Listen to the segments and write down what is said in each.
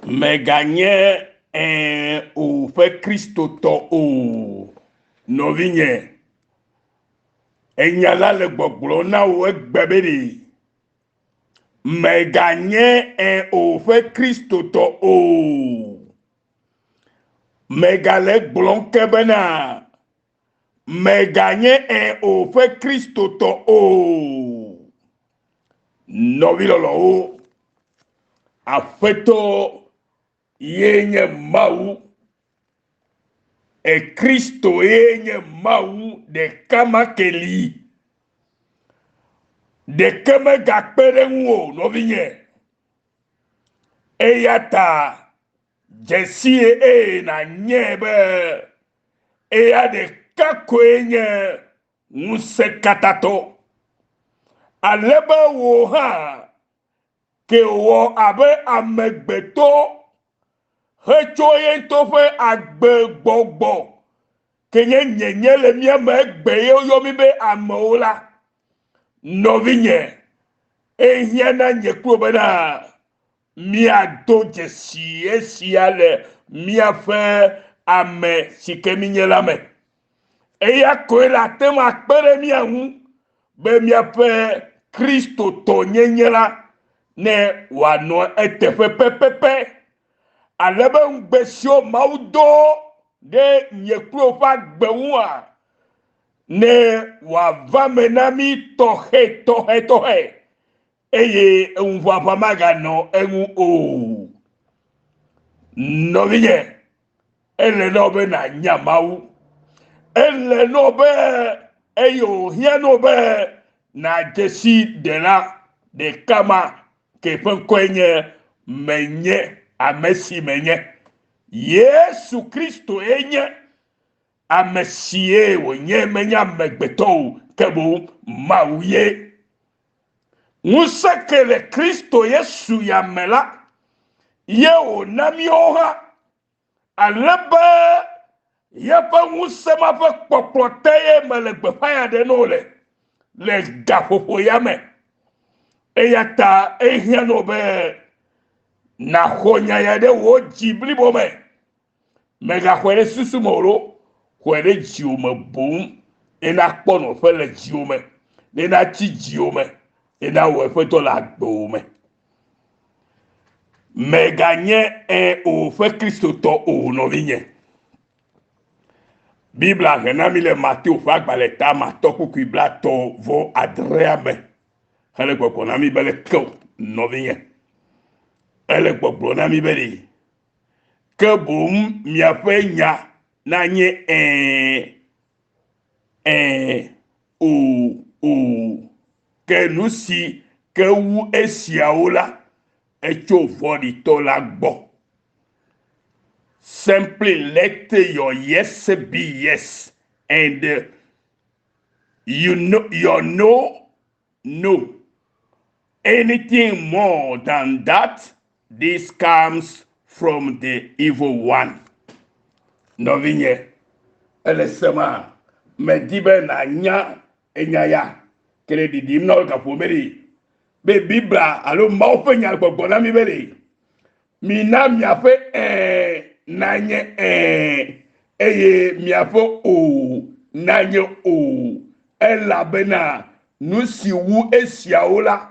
Mèganye Ɛ̃ o ƒe Kristotɔ o, nɔvinye. Enya la le gbɔgblɔm na wò egbe be ɖe mèganye Ɛ̃ o ƒe Kristotɔ o. Mègale egblɔm ke bena mèganye Ɛ̃ o ƒe Kristotɔ o. Nɔvi lɔlɔ̃wo, Aƒetɔ ye nye Mawu. E Kristo ye nye Mawu ɖeka ma ke li. Ɖeke megakpe ɖe ŋu o, nɔvinye. Eya ta dzesie eye nànyae be eya ɖeka koe nye ŋusẽkatãtɔ, ale be wò hã ke wɔ abe amegbetɔ hetso ye ŋutɔ ƒe agbegbɔgbɔ ke nye nyenye le mía me egbe ye woyɔ mí be amewo la, nɔvinye, ehiã na nye kple wò bena míado dzesi esia le míaƒe ame si ke mínye la me. Eya koe le ate ŋu akpe ɖe mía ŋu be míaƒe Kristotɔnyenye la ne wòanɔ eteƒe pɛpɛpɛ, ale be ŋugbe siwo Mawu do ɖe nye kple wò ƒe agbe ŋua, ne wòava me na mí tɔxɛtɔxɛtɔxɛ eye eŋuʋaʋã maganɔ eŋu o. Nɔvinye, ele na wò be nànya Mawu. Ele na wò be eye wòhiã na wò be nàdze si Ɖela ɖeka ma ke ƒe ŋkɔe nye Menye Ame Si Menye. Yesu Kristoe nye ame sie wònye, menye amegbetɔ o, ke boŋ Mawu ye. Ŋusẽ ke le Kristo Yesu ya me la, ye wòna míawo hã, ale be yeƒe ŋusẽ ma ƒe kpɔkplɔ te ye mele gbeƒã ya ɖe na wò le, le gaƒoƒo ya me. Eya ta ehiã na wò be nàxɔ nya ya ɖe wò dzi blibo me. Mègaxɔe ɖe susu me o ɖo, xɔe ɖe dziwò me boŋ ne nakpɔ nɔƒe le dziwò me, ne natsi dziwò me, ne nawɔ eƒe dɔ le agbewò me. Mèganye ẽ o ƒe Kristotɔ o, nɔvinye. Biblia he na mí le Mateo ƒe agbalẽ ta matɔ kpukpui blatɔ̃ vɔ adrea me hele gbɔgblɔ na mí be leke o, nɔvinye. Ele gbɔgblɔ na mí be ɖe Ke boŋ miaƒe nya nanye ɛ̃, ɛ̃, o, o. Ke nu si ke wu esiawo la, etso vɔ̃ɖitɔ la gbɔ. Simply let your yes be yes and you know, your no, no. Anything more than that, this comes from the evil one. Nɔvinye, ele sema, medi be nànya enya ya ke le ɖiɖim na wò gaƒo me ɖi be Biblia alo Mawu ƒe nya gbɔgblɔ na mí be ɖe mina miaƒe ɛ̃ nanye ɛ̃ eye miaƒe o nanye o, elabena Nu si wu esiawo la,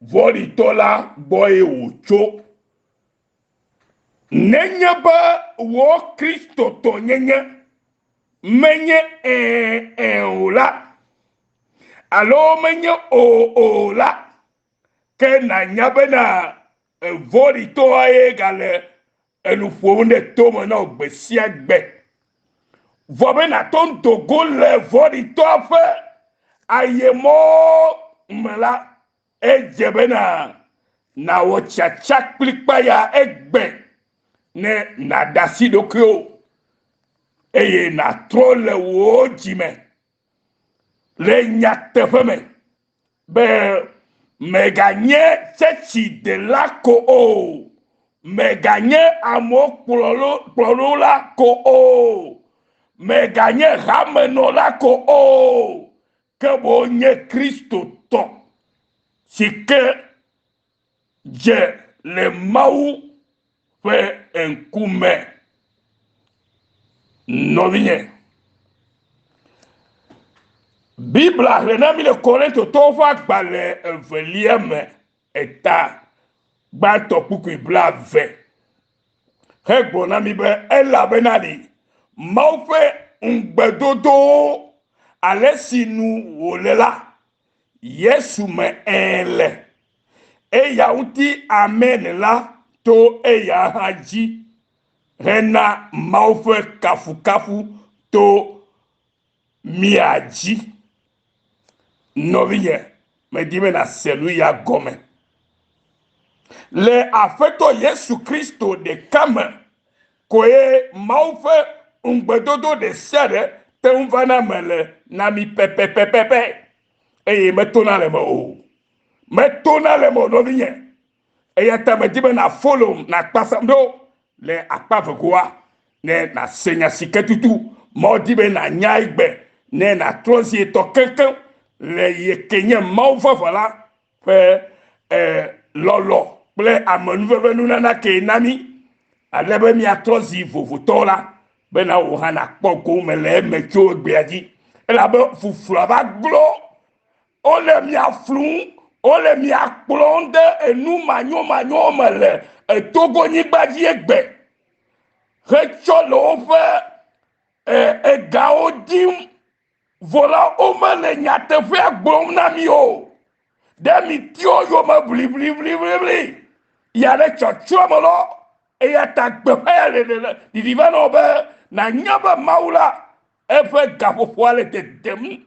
vɔ̃ɖitɔ la gbɔe wòtso. Nenye be wò Kristotɔnyenye menye ɛ̃ ɛ̃ o la, alo menye o o la, ke nànya bena vɔ̃ɖitɔa ye gale enu ƒom ɖe tome na wò gbe sia gbe. Vɔ be nàto ŋu do go le vɔ̃ɖitɔa ƒe ayemɔ me la, edze bena nàwɔ tiatia kplikpa ya egbe ne nàɖe asi ɖokuiwò eye nàtrɔ le wò dzi me le nyateƒe me be mèganye tsɛtsidela ko o, mèganye amewo kplɔla ko o, mèganye hamenɔla ko o, ke boŋ nye Kristotɔ si ke dze le Mawu ƒe ŋkume. Nɔvinye, Biblia xlẽ na mí le Korintotɔwo ƒe agbalẽ evelia me eta gbãtɔ kpukpui blaeve hegblɔ na mí be elabena ɖi Mawu ƒe ŋugbedodowo ale si nu wòle la, Yesu me ẽ le. Eya ŋuti amen la to eya hã dzi hena Mawu ƒe kafukafu to mía dzi. Nɔvinye, medi be nàse nu ya gɔme. Le Aƒetɔ Yesu Kristo ɖeka me koe Mawu ƒe ŋugbedodo ɖe sia ɖe te ŋu vana eme le na mí pɛpɛpɛpɛ eye metona le eme o. Metona le eme o, nɔvinye. Eya ta medi be nàfolom, nàkpasam ɖo le akpa vegoa ne nàse nya si ke tutu Mawu di be nànya egbe ne nàtrɔ zi etɔ keŋkeŋ le ye ke nye Mawu vavã la ƒe e, lɔlɔ kple amenuveve nunana ke na mí ale be míatrɔ zi vovotɔ la bena wò hã nàkpɔ gome le eme tso egbea dzi elabe fuflua va glo Wole mia flum, wole mia kplɔm de enu manyomanyowo me le Togonyigba dzi egbe hetsɔ le woƒe egawo dim. Vɔ la, womele nyateƒea gblɔm na mi o. Ɖe mi ti wo yome bliblibliblibli ya ɖe tsɔtsrɔ̃ me lɔ. Eya ta gbeƒã ya le ɖiɖi va na wò be nànya be Mawu la Eƒe gaƒoƒoa le dedem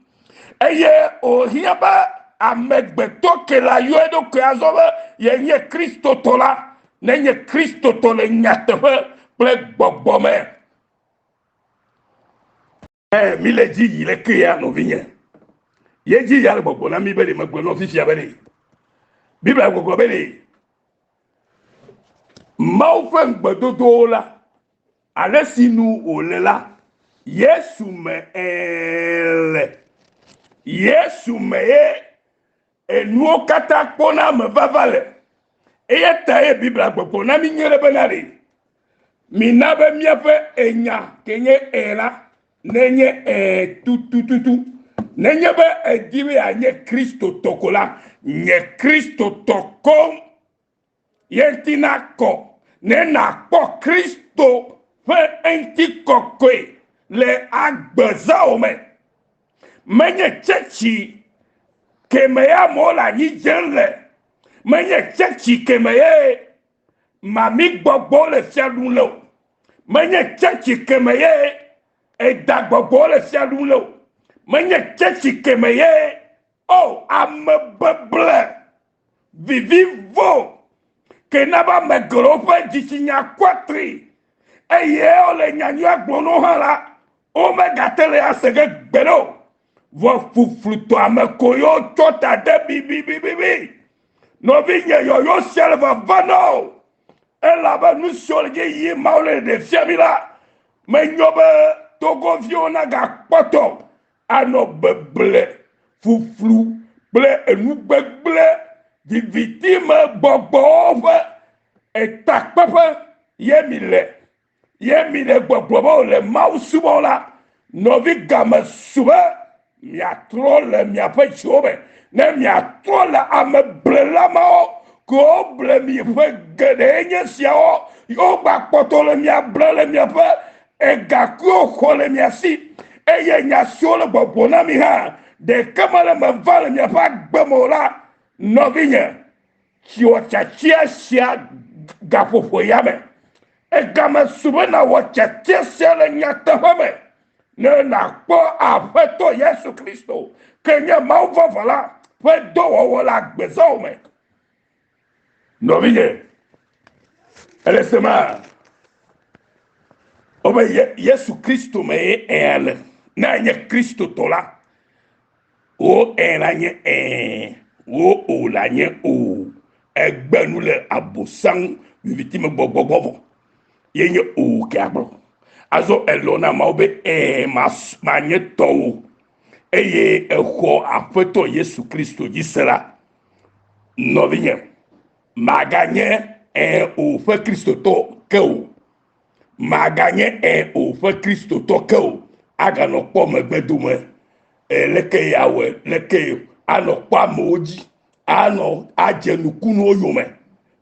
eye wòhiã be amegbetɔ ke la yɔ eɖokui azɔ be yenye Kristotɔ la nenye Kristotɔ le nyateƒe kple gbɔgbɔ me. Ẽ, mi le dzi yi leke ya, nɔvinye? Ye dzi ya le gbɔgblɔ na mi be ɖe megblɔ nɔ fifia be ɖe Biblia gbɔgblɔ be ɖe Mawu ƒe ŋugbedodowo la Ale si nu wòle la, Yesu me le. Yesu me ye enuwo katã kpɔna ame vava le. Eya ta ye Biblia gbɔgblɔ na mí nyuie ɖe bena ɖe, mina be míaƒe enya ke nye ẽ la nenye ẽ tutututu. Nenye be èdi be yeanye Kristotɔ ko la, nye Kristotɔ koŋ. Ye ŋuti nakɔ, ne nàkpɔ Kristo ƒe ŋutikɔkɔe le agbezãwo me. Menye tsɛtsi keme ye amewo le anyi dzem le, menye tsɛtsi keme ye mamigbɔgbɔwo le fia ɖum le o, menye tsɛtsi keme ye edagbɔgbɔwo le fia ɖum le o, menye tsɛtsi keme ye o amebeble vivivo ke na be ame geɖewo ƒe dzitsinya kuatri eye wole nyanyuia gblɔm na wo hã la, womegate le ase ge gbeɖe o. Vɔ fuflutɔ ame ko ye wotsɔ ta de bibibibibi. Nɔvinye yɔyɔ sia le vava na wò elabe nu siwo le dzi yim Mawu le ɖeɖe fia mi la, menyo be Togoviwo nagakpɔtɔ anɔ beble, fuflu kple enu gbegblẽ viviti me gbɔgbɔwo ƒe etakpeƒe ye mi le. Ye mi le gbɔgblɔ be wole Mawu subɔm la, nɔvi game su be miatrɔ le miaƒe dziwo me. Ne miatrɔ le ameblela mawo kewo ble mi ƒe geɖee nye siawo, wogbakpɔtɔ le mia ble le miaƒe Egakuiwo xɔ le mia si, eye nya siwo le gbɔgblɔm na mi hã, ɖeke mele eme vam le miaƒe agbe me o la, nɔvinye, tsi wɔ tiatia sia gaƒoƒo ya me. Egame su be nàwɔ tiatia sia le nyateƒe me, ne nàkpɔ Aƒetɔ Yesu Kristo, ke nye Mawu vavã la, ƒe dɔwɔwɔ le agbezãwo me. Nɔvinye, ele sema wobe Yesu Kristo me ye ẽ le. Ne enye Kristotɔ la, wo ẽ la nye ẽ, wo o la nye o. Egbe nu le abosam viviti me gbɔgbɔ gbɔ vɔ. Ye nye o ke agblɔ. Azɔ elɔ na Mawu be ẽ manye tɔwò eye exɔ Aƒetɔ Yesu Kristo dzi se la, Nɔvinye, màganye ẽ o ƒe Kristotɔ o. ke o. Maganye ẽ o ƒe Kristotɔ ke o. Aganɔ kpɔ megbe dome. E, leke yeawɔe, leke anɔ kpɔ amewo dzi, anɔ adze nukunuwo yome.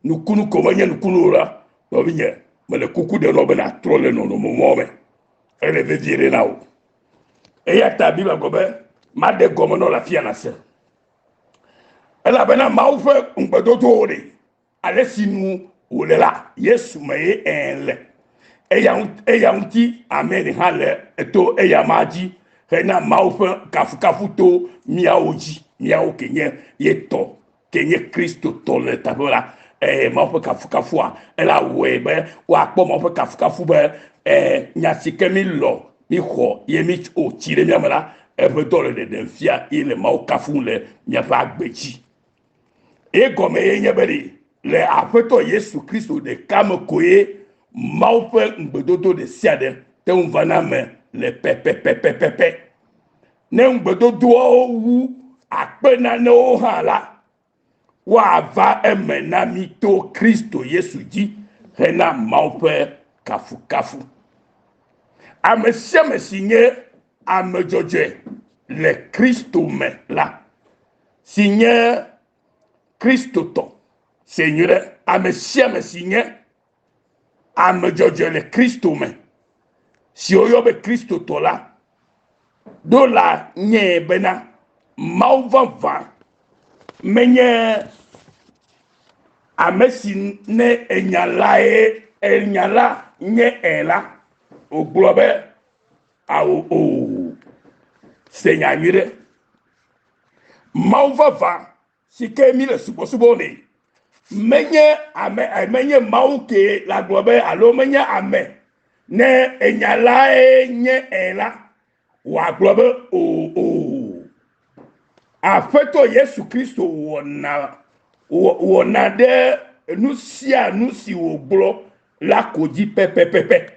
Nukunu ko menye nukunu o la, nɔvinye, mele kuku ɖem nɔ be nàtrɔ le nɔnɔme mɔ me. Ele vevie ɖe na wò. Eya ta Biblia gblɔ be, maɖe gɔme nɔ le afia nàse. Elabena Mawu ƒe ŋugbedodowo ɖe ale si nu wòle la, Yesu me ye ẽ le. Eya, eya ŋuti amen hã le to eya ma dzi hena Mawu ƒe kafukafu to míawo dzi, míawo ke nye ye tɔ, ke nye Kristo tɔ le teƒe la. Eye Mawu ƒe kafukafua, ela wɔe be woakpɔ Mawu ƒe kafukafu be e, nya si ke mi lɔ, mi xɔ ye mi o tsi ɖe mía me la, eƒe dɔ le ɖeɖem fia ye le Mawu kafum le míaƒe agbe dzi. Egɔme ye nye be ɖe le Aƒetɔ Yesu Kristo ɖeka me koe Mawu ƒe ŋugbedodo ɖe sia ɖe te ŋu vana eme le pɛpɛpɛpɛpɛ. Ne ŋugbedodoawo wu akpe nanewo hã la, woava eme na mí to Kristo Yesu dzi hena Mawu ƒe kafukafu. Ame sia ame si nye ame dzɔdzɔe le Kristo me la, si nye Kristotɔ, se nyuie ɖe, ame sia ame si nye ame dzɔdzɔe le Kristo me, si woyɔ be Kristotɔ la, ɖo la nyee bena Mawu vavã menye ame si ne enya lae enya la nye ẽ la, wògblɔ be ao o. Se nya nyui ɖe. Mawu vavã si ke mi le subɔsubɔ nɛ menye ame eh, menye Mawu ke la gblɔ be alo menye ame ne enya lae nye ẽ la wòagblɔ be o o. Aƒetɔ Yesu Kristo wɔna wɔna ɖe nu sia nu si wògblɔ la ko dzi pɛpɛpɛpɛ.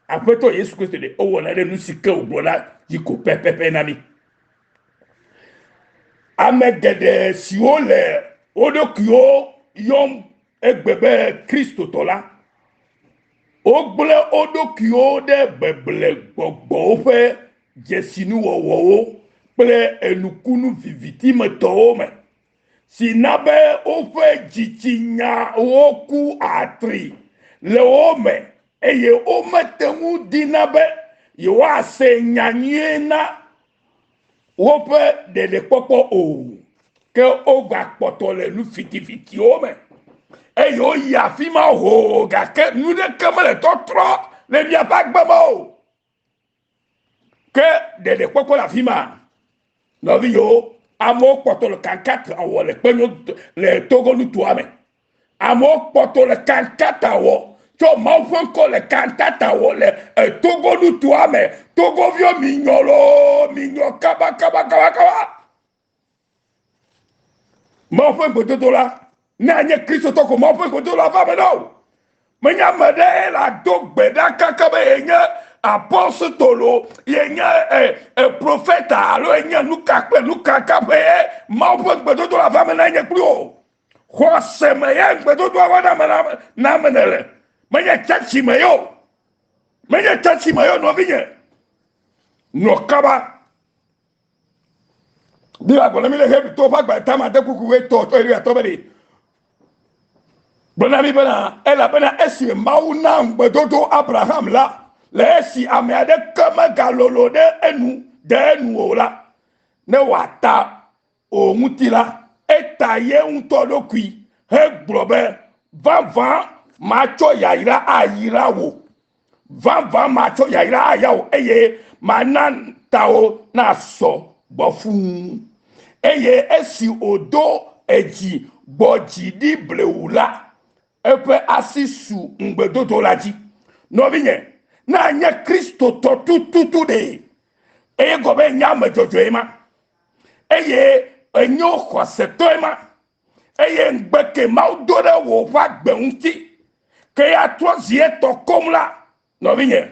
Aƒetɔ Yesu Kristo ɖe ewɔna ɖe nu si ke wògblɔ la dzi ko pɛpɛpɛ na mí. Ame geɖe siwo le wo ɖokuiwo yɔm egbe be Kristotɔ la, wogblẽ wo ɖokuiwo ɖe beble gbɔgbɔwo ƒe dzesinuwɔwɔwo kple enukunu vivitimetɔwo me, si na be woƒe dzitsinyawo ku atri le wo me eye womete ŋu dina be yewoase nya nyui na woƒe ɖeɖekpɔkpɔ o, ke wogakpɔtɔ le nu fitifitiwo me eye woyi afi ma hoo gake nu ɖeke mele tɔtrɔ le miaƒe agbe me o. Ke ɖeɖekpɔkpɔ le afi ma. Nɔviwo, amewo kpɔtɔ le kankata wɔ le kpenyo le Togo nutoa me. Amewo kpɔtɔ le kankata wɔ tsɔ Mawu ƒe ŋkɔ le kankata wɔ le Togo nutoa me. Togoviwo mi nyɔ loo, mi nyɔ kaba kaba kaba kaba. Mawu ƒe ŋugbedodo la, ne anye Kristotɔ ko Mawu ƒe ŋugbedodo la va me na wò. Menye ame ɖe la do gbe ɖa kaka be yenye apostolo, yenye e, e, profeta alo yenye nuka kple nuka ka ƒe ye Mawu ƒe ŋugbedodo la va me na nye kpli o. Xɔse me ye ŋugbedodoa va na me na ame ne le. Menye tsɛtsi me ye o. Menye tsɛtsi me ye o nɔvinye. Nɔ kaba. Biblia gblɔ na mí le Hebritɔwo ƒe agbalẽ tame ade kuku ɣetɔ tsɔ yi wuiatɔ̃ be ɖe gblɔ na mí bena elabena esi Mawu na ŋugbedodo Abraham la le esi ame aɖeke megalolo ɖe enu de enu o la ne wòata o ŋuti la eta ye ŋutɔ ɖokui hegblɔ be vavã matsɔ yayra ayra wò Vavã matsɔ yayra aya wò eye mana tawo nasɔ gbɔ fũu. Eye esi wòdo edzi gbɔ dzi ɖi blewu la, eƒe asi su ŋugbedodo la dzi. Nɔvinye, ne ànye Kristotɔ tututu ɖee, eye gɔme enye ame dzɔdzɔe ma, eye ènye xɔsetɔe ma, eye ŋugbe ke Mawu do ɖe wò ƒe agbe ŋuti, ke ya trɔ zi etɔ koŋ la, nɔvinye,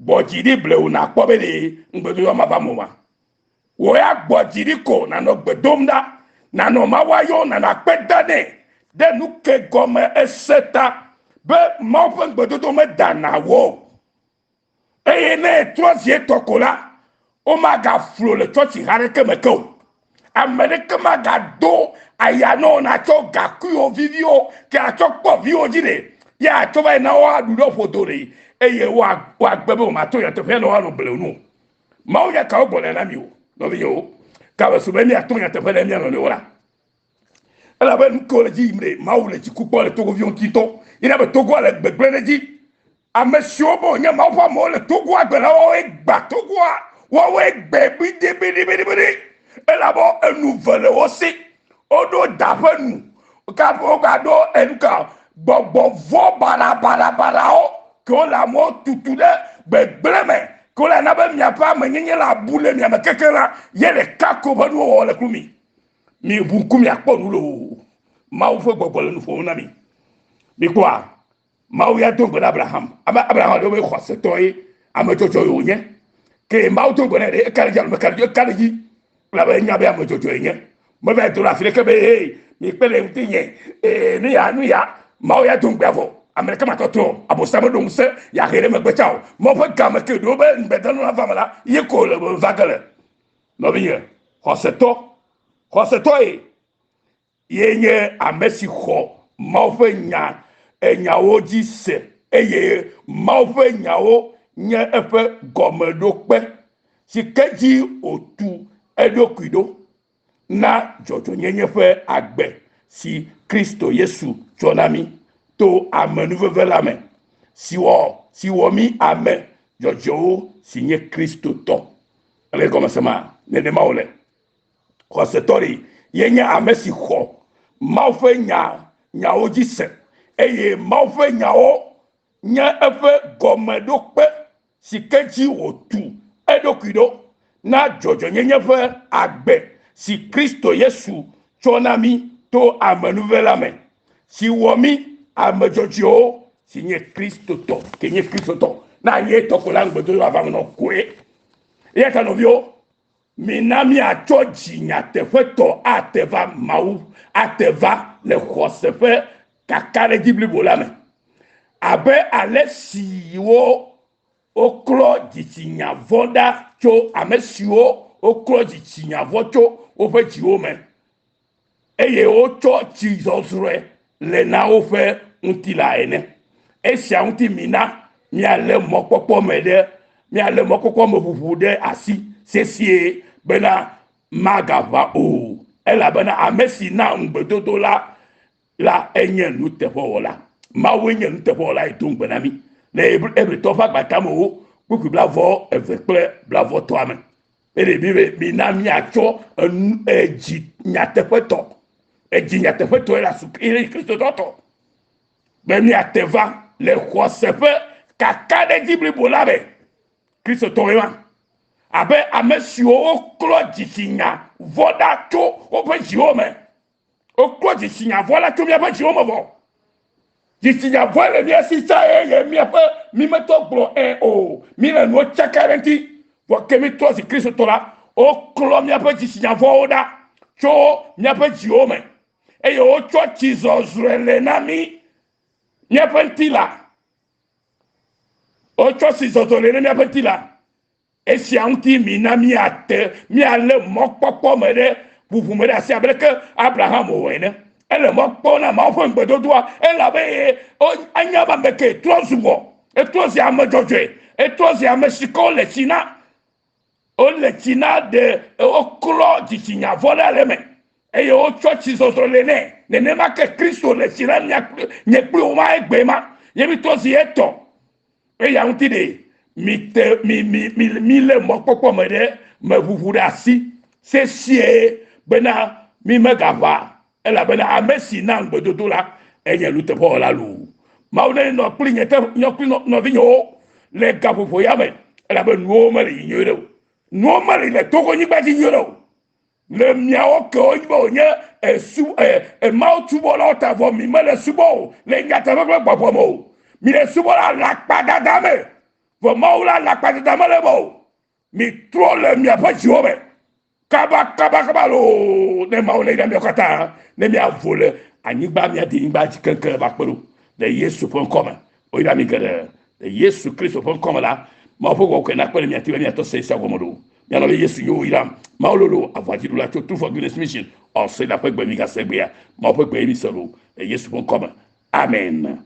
gbɔ dzi ɖi blewu nàkpɔ be ɖe ŋugbedodoa mava eme o ma. Wò ya gbɔ dzi ɖi ko nànɔ gbe dom ɖa, nànɔ Mawu ayɔ, nànɔ akpe da nɛ ɖe nu ke gɔme ese ta. Be Mawu ƒe ŋugbedodo medana wò o. Eye ne etrɔ zi etɔ ko la, womagaflo le tsɔtsiha aɖeke me ke o. Ame ɖeke magado aya na wò nàtsɔ gakuiwo viviwo ke atsɔ kpɔ viwò dzi ɖe ye atsɔ va yi na woaɖu ɖe ƒodo ɖe eye woagbe be womato nyateƒea ne woanɔ blewu nu o. Mawunya kawo gbɔna na mi o, nɔvinyewo? Gabe su be míato nyateƒe ɖe mía nɔnɔewo la. Elabe nu kewo le dzi yim ɖe, Mawu le dziku kpɔ le Togoviwo ŋuti ŋutɔ. Yina be Togoa le gbegblẽ ɖe edzi. Ame siwo be wonye Mawu ƒe amewo le Togoa gbe la, woawoe gba Togoa. Woawoe gbe biɖibiɖibiɖibiɖi. Elabe enu ve le wo si. Woɖo da ƒe nu. Kaƒe wogaɖo enuka gbɔgbɔ vɔ̃ baɖabaɖabaɖawo ke wole amewo tutu ɖe gbegblẽ me ke wole na be miaƒe amenyenye la abu le mia me kekeŋ la, ye ɖeka ko ƒe nuwo wɔwɔ le klu mi. Miʋu ŋku miakpɔ nu loo. Mawu ƒe gbɔgbɔ le nu ƒom na mi. Mikpɔa, Mawu ya do ŋugbe na Abraham. Ame Abraham ɖe be xɔsetɔ ye, ame dzɔdzɔ ye wònye. Ke Mawu do ŋugbe nɛ ɖe, eka ɖe dzi alo meka ɖe dzi, eka ɖe dzi. Elabe enya be ame dzɔdzɔ ye nye. Meva do ɖe afi ɖeke be hey, mikpe ɖe ŋutinye, ee, nu ya, nu ya. Mawu ya do ŋugbea vɔ. Ame ɖeke matɔtrɔ o. Abosam meɖo ŋusẽ yeahe ɖe megbe tsã o. Mawu ƒe game ke ɖo be ŋugbedanu nava me la, ye ko le va ge le. Nɔvinye, xɔsetɔ, xɔsetɔ ye ye nye ame si xɔ Mawu ƒe nya enyawo dzi se eye Mawu ƒe nyawo nye eƒe gɔmeɖokpe si ke dzi wòtu eɖokui ɖo na dzɔdzɔnyenye ƒe agbe si Kristo Yesu tsɔ na mí to amenuveve la me, si wɔ si wɔ mí ame dzɔdzɔewo si nye Kristo tɔ. Ele gɔme sema? Nenema wòle. Xɔsetɔ ɖi ye nye ame si xɔ Mawu ƒe nya nyawo dzi se eye Mawu ƒe nyawo nye eƒe gɔmeɖokpe si ke dzi wòtu eɖokui ɖo na dzɔdzɔenyenye ƒe agbe si Kristo Yesu tsɔ na mí to amenuveve la me, si wɔ mí ame dzɔdzɔewo, si nye Kristotɔ, ke nye Kristotɔ. Na nye tɔ ko la ŋugbedodo ava me nɔ koe. Eya ta nɔviwo, mina míatsɔ dzi nyateƒetɔ ate va Mawu, ate va le xɔse ƒe kakaɖedzi blibo la me. Abe ale si wo woklɔ dzitsinya vɔ̃ ɖa tso ame siwo woklɔ dzitsinya vɔ̃ tso woƒe dziwo me eye wotsɔ tsi zɔzrɔ̃e le na woƒe ŋutilã ene. Esia ŋuti mina míalé mɔkpɔkpɔ me ɖe míalé mɔkpɔkpɔ me ʋuʋu ɖe asi sesĩe bena magaʋã o, elabena ame si na ŋugbedodo la la enye nuteƒewɔla. Mawue nye nuteƒewɔla yi do ŋugbe na mí le Hebritɔwo ƒe agbalẽtamewo kpukpui blavɔ eve kple blavɔ tɔa me. Eye mi be mina míatsɔ enu edzi nyateƒetɔ, edzi nyateƒetɔ ye asu ye Kristotɔ tɔ be míate va le xɔse ƒe kakaɖedzi blibo la me. Kristotɔ ye ma abe ame siwo woklɔ dzitsinya vɔ ɖa tso woƒe dziwo me. Woklɔ dzitsinya vɔ la tso míaƒe dziwo me vɔ. Dzitsinya vɔ le mía si tsã eye míaƒe mímetɔ gblɔ ẽ o. Míle nuwo tsaka ɖe ŋuti. Vɔ ke mítrɔ zi Kristotɔ la, woklɔ míaƒe dzitsinya vɔwo ɖa tso míaƒe dziwo me eye wotsɔ tsi zɔzrɔe le na mí míaƒe ŋutilã. Wotsɔ tsi zɔzrɔe le na míaƒe ŋutilã. Esia ŋuti mina míate míalé mɔkpɔkpɔ me ɖe ʋuʋu me ɖe asi abe leke Abraham wɔ ene. Ele mɔ kpɔm na Mawu ƒe ŋugbedodoa elabe enya be ame ke trɔ zu wɔ, etrɔ zi ame dzɔdzɔe, etrɔ zi ame si ke wole tsi na, wole tsi na ɖe woklɔ dzitsinya vɔ ɖa le eme eye wotsɔ tsi zɔzɔ le nɛ. Nenema ke Kristo le tsi na mia kple nye kple wò ma egbe ma ye mitrɔ zi etɔ. Eya ŋuti ɖe, mite, mi, mi, mi, milé mɔkpɔkpɔ me ɖe meʋuʋu ɖe asi sesĩe bena mímegaʋã, elabena ame si na ŋugbedodo la, enye nuteƒewɔla loo. Mawu nenɔ kpli nye te, nye kpli nɔvinyewo le gaƒoƒo ya me, elabe nuwo mele yi nyuie ɖe o. Nuwo mele le Togonyigba dzi nyuie ɖe o. Le miawo kewo be wònye esu e, e Mawu subɔlawo ta vɔ mi mele subɔ o le nyateƒe kple gbɔgbɔ me o. Mi le subɔ le alakpadada me. Vɔ Mawu la alakpadada mele eme o. Mi trɔ le miaƒe dziwo me kaba kaba kaba loo ne Mawu ne yra miawo katã ne miavo le anyigba mia denyigba dzi keŋkeŋ va kpe ɖo. Le Yesu ƒe ŋkɔ me, woyra mi geɖe. Le Yesu Kristo ƒe ŋkɔ me la, Mawu ƒe gbɔgbɔ kɔkɔe nakpe ɖe mia ŋuti be miatɔ se esia gɔme ɖo. Mia nɔvi Yesu ye woyram. Mawu lolo aʋadziɖula tso True for Goodness Mission Australia ƒe gbe migase egbea. Mawu ƒe gbe ye mise ɖo. Le Yesu ƒe ŋkɔ me. Amen.